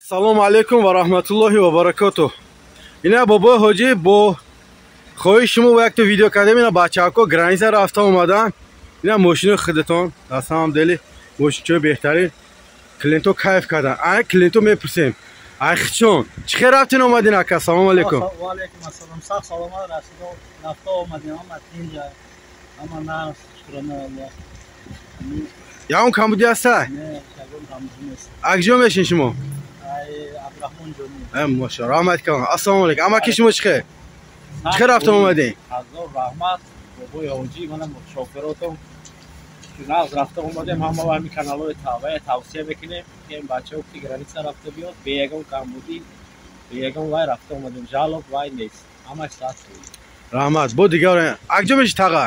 Салому алейкум ва раҳматуллоҳи ва баракоту. Ина бобои ҳоҷӣ бо хоҳиши шумо якто видео кардем. Ина бачаҳако граница рафта омадан. Ина мошинои худатон, на самом деле мошинчои беҳтарин. Клиентҳо кайф кардан. Ай клиентҳо мепурсем. Ай хичон, чӣ хел рафтин омадин, ака? Салому алейкум. Ва алейкум ассалом. Сах саломат расида рафта омадем, ҳама тинҷа, ҳама нағз, шукрона Аллоҳ. Ягон камбудӣ ҳаста? Не, ягон камбудӣ нест. Акҷо мешин шумо? Ай Абдурахмон ҷони. Машалло, раҳмат калон. Ассалому алейкум. Амаки, шумо чӣ хел? Чӣ хел рафта омадин? Ҳазор раҳмат, бобои ҳоҷӣ, манам шофиротон. Нағз рафта омадем, ҳама ҳамин каналҳои тавая тавсия мекунем, ки ин бачаҳо ки граница рафта биёд, бе ягон камбудӣ, бе ягон вай рафта омадем, жалоб вай нест. Ҳамаш сад. Раҳмат. Бо дигар акҷо меши, таға?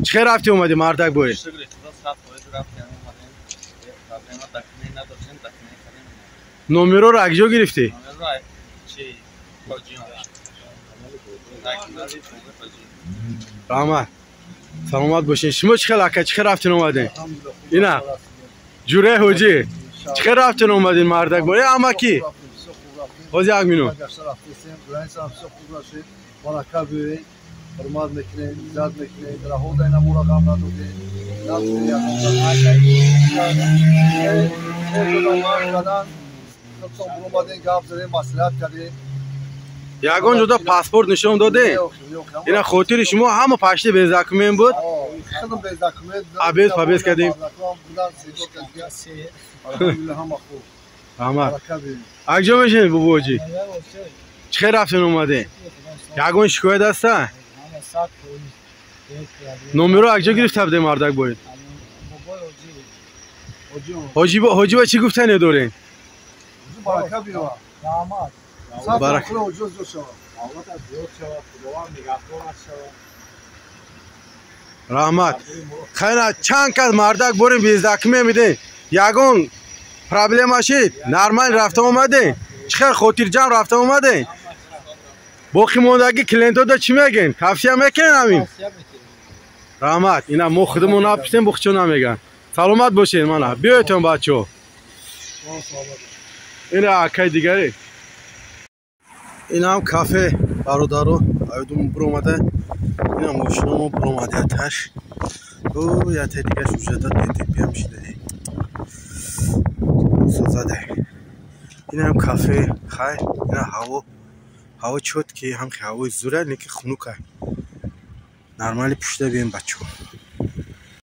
Чӣ хел рафти омадӣ, мардак бой? Шукри Худо, 100% рафтем омадем. Проблема документ надоштем, документ кардем. Номероро акҷо гирифтӣ? Номерро чи Ҳоҷиён. Канали Ҳоҷӣ. Раҳмат. Саломат бошед. Шумо чӣ хел, ака, чӣ хел рафтин омадин? Ина ҷураи ҳоҷӣ. Чӣ хел рафтин омадин, мардак бой? Амаки? Ҳозир як минут. Барака биёед, ҳурмат мекунем, иззат мекунем, раҳода ина моро ғам надодем, кардан, омадем, гап задем, маслиҳат кардем. Ягон ҷода паспорт нишон додем? Ина хотири шумо ҳама пашти без документ буд. Хеле без документ. Объезд пабез кардем. Раҳмат. Акҷо мешинед, бобоҷӣ? Чӣ хел рафтен омадем? Ягон шикоят ҳаста? Номеро акҷо гирифта будем, мардак бой? Ҳоҷӣ ба чӣ гуфтане дорем? Барака биёвад. Барака. Зиёд шавад, Худованд нигаҳбонат шавад. Раҳмат. Хайна чанд кас мардак борем, без документ медем. Ягон проблема шид? Нормал рафта омадем? Чӣ хел, хотирҷамъ рафта омадем? Боқимондагӣ клиентҳода чӣ мегӯем? Тавсия мекунем ҳамин? Раҳмат. Ина мо худамон напурсем, бухчо намегӯянд. Саломат бошед, мана биёедтон, бачаҳо. Ина акаи дигаре. Инам кафе, бародаро, аюдум биромада. Ина мошиномо биромада яташ. О, ята дигаш ужада ДТП-ам шида. Созаде. Инам кафе, хай, ина ҳаво. Ҳаво чёткий, ҳам ҳавои зура, лекин хунука. Нормали пушида бием, бачаҳо.